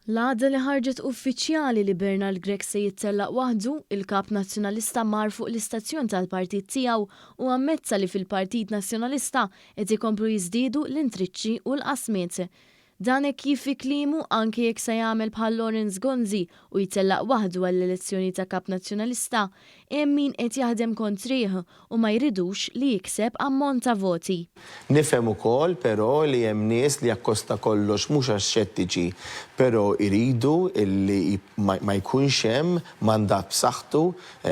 L-għada li ħarġet uffiċjali li Bernard Grech se jittellaq waħdu, il-Kap Nazzjonalista mar fuq l-istazzjon tal-partit tiegħu u ammetta li fil-Partit Nazzjonalista qed ikomplu jiżdiedu l-intriċċi u l-qasmiet. Dan hekk kif fi kliemu anke jekk se jagħmel bħal Lawrence Gonzi u jtellaq waħdu għall-elezzjoni ta' Kap Nazzjonalista, hemm min qed jaħdem kontrih u ma jridux li jikseb ammont ta' voti. Nifhem ukoll però li hemm nies li akkost ta' kollox mhux għax xettiċi però jridu li ma jkunx hemm mandat b'saħħtu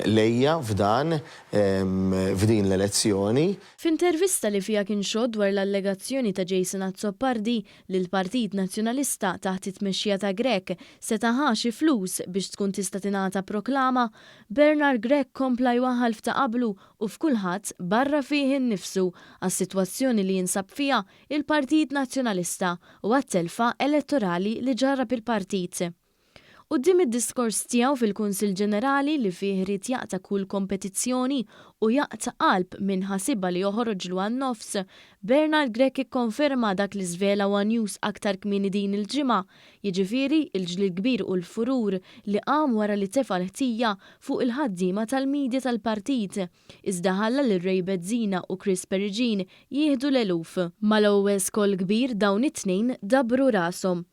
lejja f'dan f'din l-elezzjoni. F'intervista li fiha kien xogħod dwar l-allegazzjoni ta' Jason Azzopardi li l-Partit Nazzjonalista taħt it-tmexxija ta' Grech seta' ħa xi flus biex tkun tista' tingħata proklama, Bernard Grech kompla jwaħħal f'ta' qablu u f'kulħadd barra fih innifsu għas-sitwazzjoni li jinsab fiha il-Partit Nazzjonalista u għat-telfa elettorali li ġarrab il-partit. Quddiem id-diskors tiegħu fil-Kunsill Ġenerali li fih ried jaqta' kull kompetizzjoni u jaqta' qalb min ħasibha li joħroġlu għan-nofs, Bernard Grech ikkonferma dak li żvela one News aktar kmieni din il-ġimgħa, jiġifieri l-ġlied kbir u l-furur li qam wara li tefa' l-ħtija fuq il-ħaddiema tal-media tal-partit, iżda ħalla lil Ray Bezzina u Chris Peregin jieħdu l-eluf. Mal-ewwel skoll kbir dawn it-tnejn dabbru rashom.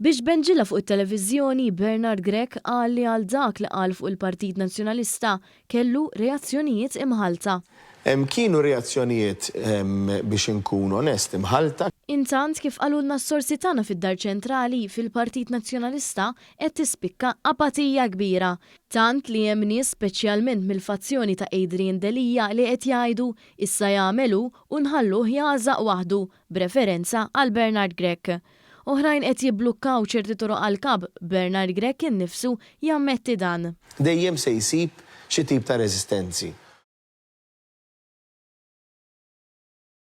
Biex benġilha fuq it-televiżjoni, Bernard Grech qal li għal dak li qal fuq il-Partit Nazzjonalista kellu reazzjonijiet imħallta. Kienu reazzjonijiet, biex inkun onest, imħallta. Intant, kif qalulna s-sorsi tagħna fid-Dar Ċentrali, fil-Partit Nazzjonalista qed tispikka apatija kbira. Tant li hemm nies speċjalment mill-fazzjoni ta' Adrian Delia li qed jgħidu issa jagħmel hu u nħalluh jagħżaq waħdu, b'referenza għal Bernard Grech. Oħrajn qed jibblukkaw ċerti toroq għall-Kap, Bernard Grech innifsu jammetti dan. Dejjem se jsib xi tip ta' reżistenzi.